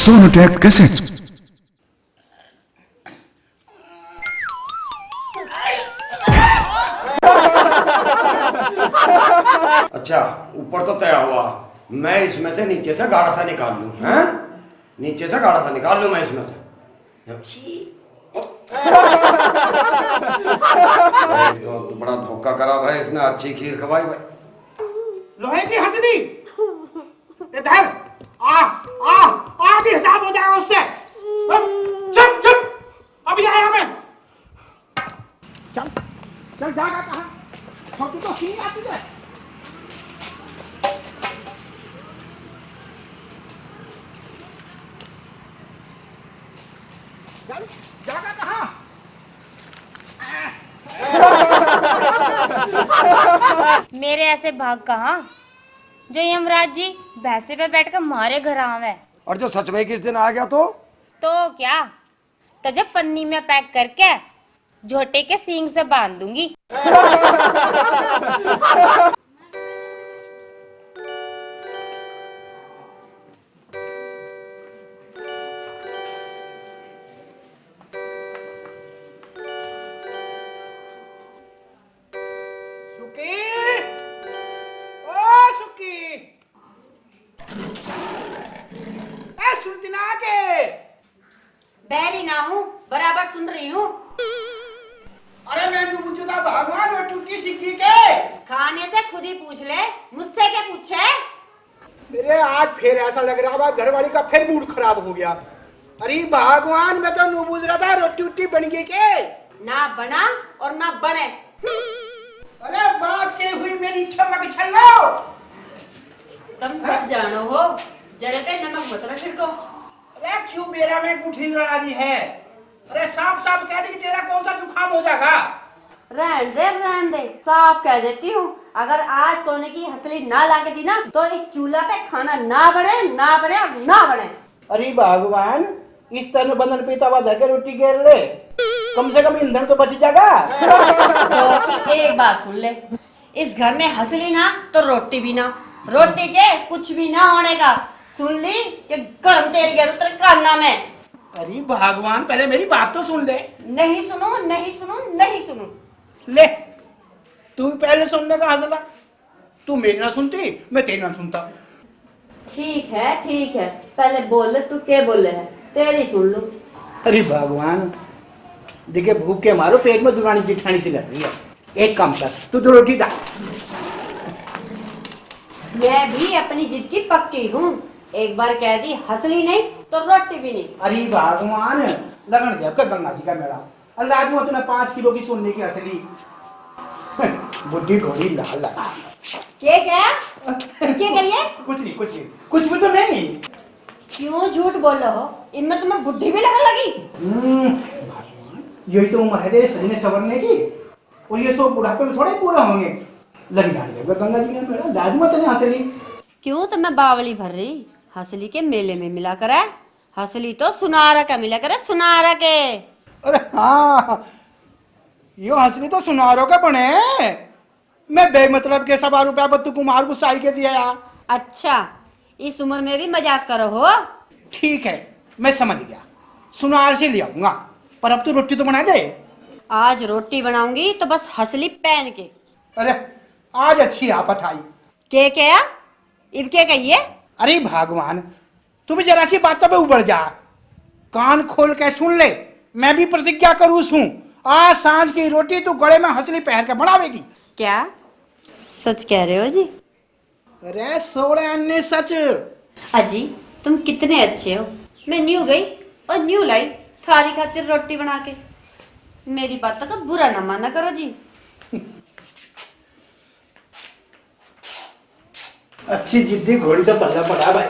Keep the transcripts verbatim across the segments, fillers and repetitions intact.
Sonotech Cassettes। अच्छा, ऊपर तो तय हुआ, मैं इसमें से, नीचे से गाढ़ा सा निकाल लूं, हैं? नीचे से गाढ़ा सा निकाल लूं मैं इसमें से। छी। भाई, तो, तो बड़ा धोखा करा भाई, इसने अच्छी खीर खवाई भाई। लोहे की हथनी, इधर आ, आ, आज ही हिसाब हो जाएगा उससे। चुप, चुप, अभी आया मैं। चल, चल, जागा कहाँ? छोटू तो सी आती है। चल, जागा कहाँ? मेरे ऐसे भाग कहाँ जो यमराज जी भैंसे पे बैठ कर मारे घर आवे। और जो सच में किस दिन आ गया तो? तो क्या, तो जब पन्नी में पैक करके झोटे के सींग से बांध दूंगी। सुकी, ओ सुकी, ए सुनती ना के? बहरी ना हूँ, बराबर सुन रही हूँ। अरे मैं यूं पूछू था भगवान, वो टूटी सिक्की के? खाने से खुद ही पूछ ले, मुझसे क्या पूछे? मेरे आज फिर ऐसा लग रहा बा, घरवाली का फिर मूड खराब हो गया। अरे भगवान, मैं तो न्यू बुझ रहा था, रोटी उटी बन गई के? ना बना और ना बने। अरे बात से हुई मेरी इच्छा मत छल्लो। तुम सब जानो हो, जरे पे नमक मत ना छिड़को। अरे क्यों बेरा में गुठली लड़ा रही है? अरे साफ साफ कह दे कि तेरा कौन सा जुकाम हो जाएगा। रहन दे, रहन दे, साफ कह देती हूँ, अगर आज सोने की हथली ना ला के दी ना, तो इस चूल्हा पे खाना ना बने, ना बने और ना बने। अरे भगवान, इस तरह बंधन पीता हुआ धर के रोटी गेल ले, कम से कम ईंधन तो बच जाएगा। तो एक बात सुन ले, इस घर में हंस ली ना तो रोटी भी ना, रोटी के कुछ भी ना होने का। सुन ली कि गरम तेल के उतर काना में। अरे भगवान, पहले मेरी बात तो सुन ले। नहीं सुनू, नहीं सुनू, नहीं सुनू। ले, तू भी पहले सुनने का हंसला, तू मेरी ना सुनती, मैं तेरी ना सुनता। ठीक है, ठीक है, पहले बोल, तू के बोले है, तेरी सुन लूं। अरे भगवान, देखे भूख के मारो पेट में दुरानी जिठानी सी लग रही है। एक काम कर, तू दो रोटी डाल। मैं भी अपनी जिद की पक्की हूँ, एक बार कह दी हंस ली नहीं तो रोटी भी नहीं। अरे भगवान, लगन दे आपका गंगा जी का मेला। अल्लाह दूं तूने पाँच किलो की सोने की हंस ली। बुढ़ी घोड़ी लाल लगा। के क्या? के करिए? कुछ नहीं, कुछ नहीं, कुछ भी तो नहीं। क्यों झूठ बोलो हो? इनमें तुम्हें बुढ़ी भी लगन लगी। हम्म, भगवान, यही तो उम्र है तेरे सजने संवरने की, और ये सब बुढ़ापे में थोड़े पूरा होंगे। लग जाने लगे गंगा जी का मेला, लाज मत नहीं हंस ली। क्यों तो मैं बावली भर रही, हंस ली के मेले में मिला करे, हंस ली तो सुनारा का मिला करे, सुनारा के। अरे हाँ, यो हंस ली तो सुनारो का बने। मैं बेमतलब के सवा रुपया बत्तू कुमार को साई के दिया यार। अच्छा, इस उम्र में भी मजाक करो हो? ठीक है, मैं समझ गया, सुनार से ले आऊंगा, पर अब तू रोटी तो बना दे। आज रोटी बनाऊंगी तो बस हंस ली पहन के। अरे, आज अच्छी आफत आई। के क्या? इब के कहिए? अरे भगवान, तू भी जरा सी बातों पे उबड़ जा, कान खोल के सुन ले, मैं भी प्रतिज्ञा करूँ सूं, आज सांझ की रोटी तू गले में हंसली पहन के बनावेगी। क्या सच कह रहे हो जी? अरे सोड़े अन्ने सच। अजी, तुम कितने अच्छे हो। मैं न्यू गई और न्यू लाई थारी खातिर रोटी बना के। मेरी बातों का बुरा ना माना करो जी। अच्छी जिद्दी घोड़ी से पल्ला पड़ा भाई।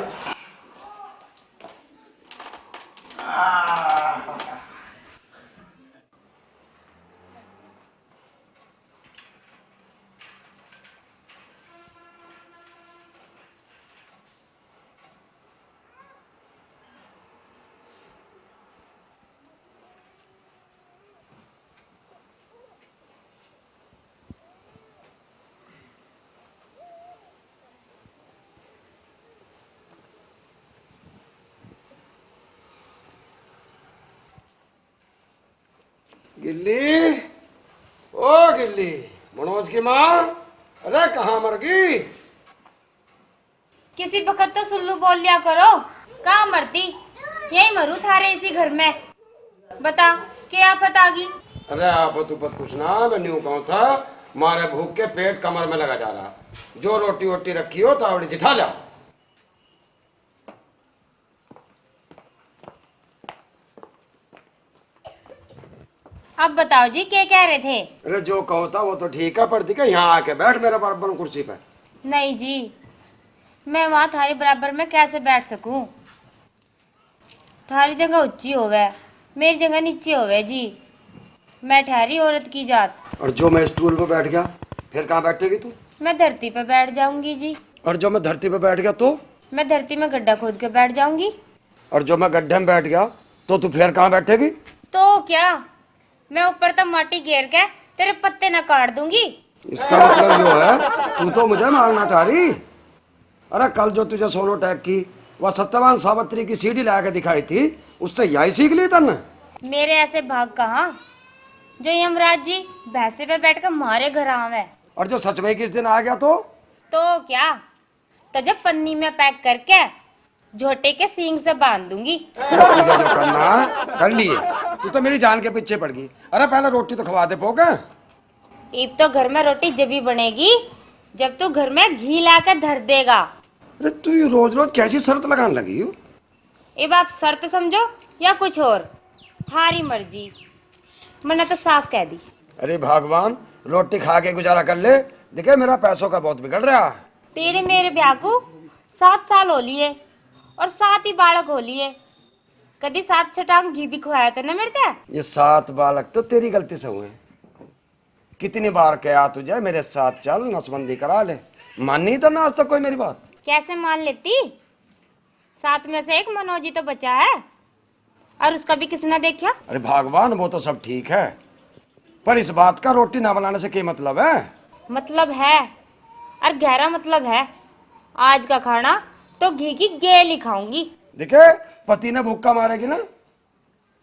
गिल्ली, ओ गिल्ली, मनोज की माँ, अरे कहाँ मर गई? किसी बखत तो सुल्लू बोल लिया करो। कहाँ मरती, यही मरू थारे इसी घर में। बता, क्या आफत आ गई? अरे आफत उपत कुछ ना, मैं न्यू कहूँ था, मारे भूख के पेट कमर में लगा जा रहा। जो रोटी वोटी रखी हो, तावड़ी जिठा ला। अब बताओ जी, क्या कह रहे थे? अरे, जो कहो था वो तो ठीक है, पर दिखे यहाँ आके बैठ मेरे बराबर में कुर्सी पे। नहीं जी, मैं वहाँ थारे बराबर में कैसे बैठ सकूं? थारी जगह ऊंची होवे, मेरी जगह नीची होवे जी। मैं ठहरी औरत की जात। और जो मैं स्टूल पे बैठ गया, फिर कहाँ बैठेगी तू? मैं धरती पे बैठ जाऊंगी जी। और जो मैं धरती पे बैठ गया तो? मैं धरती में गड्ढा खोद के बैठ जाऊंगी। और जो मैं गड्ढे में बैठ गया, तो तू फिर कहाँ बैठेगी? तो क्या, मैं ऊपर तक माटी घेर के तेरे पत्ते ना काट दूंगी। इसका मतलब यो है, तू तो मुझे मारना चाह रही। अरे, कल जो तुझे सोलो टैग की, वह सत्यवान सावित्री की सीढ़ी ला के दिखाई थी, उससे यही सीख ली तन्ने? मेरे ऐसे भाग कहाँ, जो यमराज जी भैंसे पे बैठ के मारे घर आवे। और जो सच में किस दिन आ गया तो? तो क्या, तो जब पन्नी में पैक करके झोटे के सींग से बांध दूंगी। अरे, तुझे जो करना है, कर लिए। तू तो मेरी जान के पीछे पड़ गई। अरे, पहले रोटी तो खवा दे, पोक। इब तो घर में रोटी जब ही बनेगी, जब तू घर में घी ला के धर देगा। अरे, तू ये रोज रोज कैसी शर्त लगाने लगी हो? इब आप शर्त समझो या कुछ और, थारी मर्जी। मैंने तो साफ कह दी। अरे भगवान, रोटी खा के गुजारा कर ले, देखे मेरा पैसों का बहुत बिगड़ रहा। तेरे मेरे ब्याह को सात साल हो लिए और सात ही बालक हो लिए, कदी सात छटांग घी भी खुआया तने मेरे ते? ये सात बालक तो तेरी गलती से हुए। कितनी बार कहा तुझे मेरे साथ चल, नसबंदी करा ले, मानी तो ना आज तक कोई मेरी बात। कैसे मान लेती? सात में से एक मनोज ही तो बचा है, और उसका भी किसने देखा? अरे भगवान, वो तो सब ठीक है, पर इस बात का रोटी ना बनाने से क्या मतलब है? मतलब है, और गहरा मतलब है। आज का खाना तो घी की गेल ही खाऊंगी। देखे, पति ने भूखा मारेगी ना,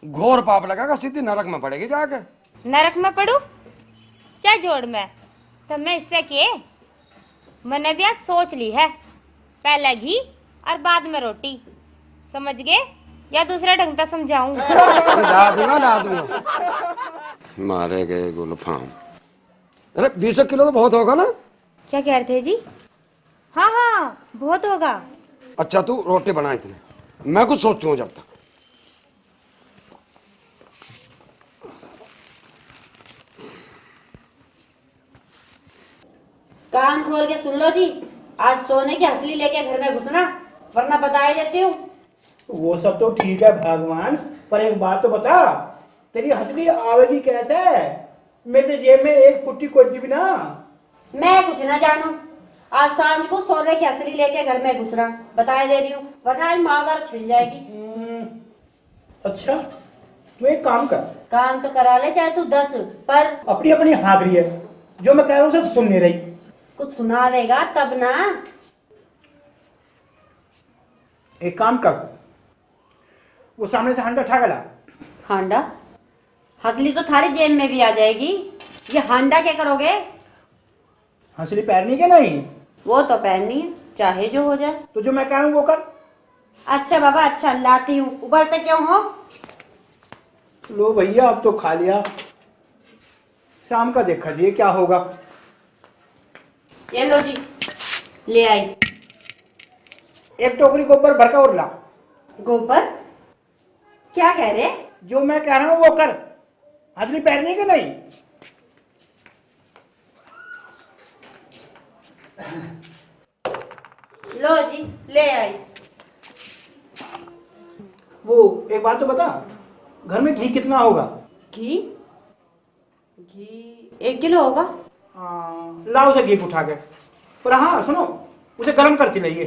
घोर पाप लगेगा, सीधी नरक में पड़ेगी जाके। नरक में पड़ू, चाहे जोड़ में, तो मैं इससे के, मैंने भी आज सोच ली है, पहले घी और बाद में रोटी। समझ गए या दूसरे ढंग से समझाऊं? अरे, ला दूंगा, ला दूंगा। मारे गए गुलफाम। अरे, बीस किलो तो बहुत होगा ना? क्या कह रहे थे जी? हाँ, हाँ, बहुत होगा। अच्छा, तू रोटी बना इतने, मैं कुछ सोचूं जब तक। कान खोल के सुन लो जी, आज सोने की हंसली लेके घर में घुसना, वरना बता ही देती हूँ। वो सब तो ठीक है भगवान, पर एक बात तो बता, तेरी हंसली आवेगी कैसे? मेरे जेब में एक फुट्टी कोई भी ना। मैं कुछ ना जानू, आज सांझ को सोने की हंसली लेके घर में घुसना, बता ही दे रही हूँ, वरना आज माँ बार छिड़ जाएगी। हम्म, अच्छा, तू एक काम कर। काम तो करा ले चाहे तू दस, पर अपनी, अपनी हाँक रही है, जो मैं कह रहा हूँ उसे सुन नहीं रही। कुछ सुनावेगा तब ना। एक काम कर, वो सामने से हांडा उठा के ला। हांडा? हंसली तो थारी जेब में भी आ जाएगी, ये हांडा क्या करोगे? हंसली पहननी के नहीं? वो तो पहननी है, चाहे जो हो जाए। तो जो मैं कह रहा हूँ वो कर। अच्छा बाबा, अच्छा, लाती हूँ। उबलते क्यों हो? लो भैया, अब तो खा लिया, शाम का देखा जी क्या होगा। ये लो जी, ले आई। एक टोकरी गोबर भर के और ला। गोबर? क्या कह रहे? जो मैं कह रहा हूँ वो कर। हंसली पहननी के नहीं? लो जी, ले आई। वो एक बात तो बता, घर में घी कितना होगा? घी? घी एक किलो होगा। हाँ, ला उसे घी उठा के। पर हाँ सुनो, उसे गर्म करती लाइए।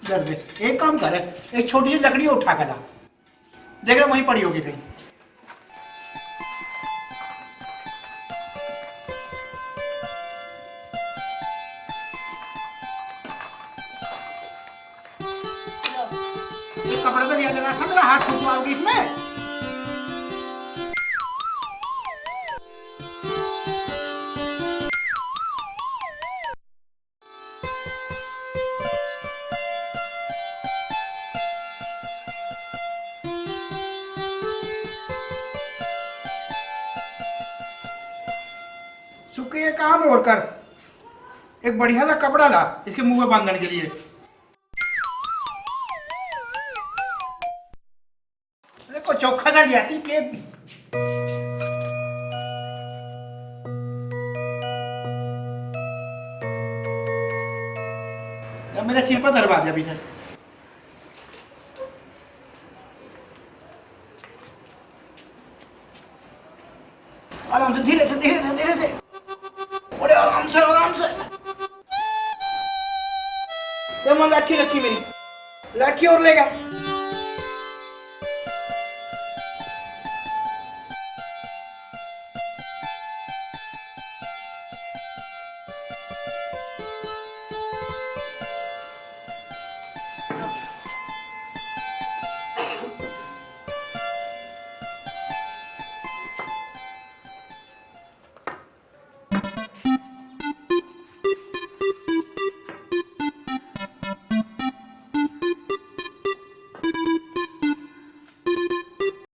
कर दे, एक काम कर, एक छोटी सी लकड़ी उठा के ला। देख रहा, वहीं पड़ी होगी कहीं। ये कपड़ा तो लिया जरा सा, मेरा हाथ फुसवाओगे इसमें। सुखी, ये काम और कर, एक बढ़िया सा कपड़ा ला इसके मुंह पे बांधने के लिए। देखो, चोखा सा लिया थी के। या मेरे सिर पर धरवा दिया पीछे। आराम से, धीरे से, धीरे से, धीरे से। बड़े आराम से, आराम से। ये मैं लाठी रखी मेरी, लाठी और लेगा।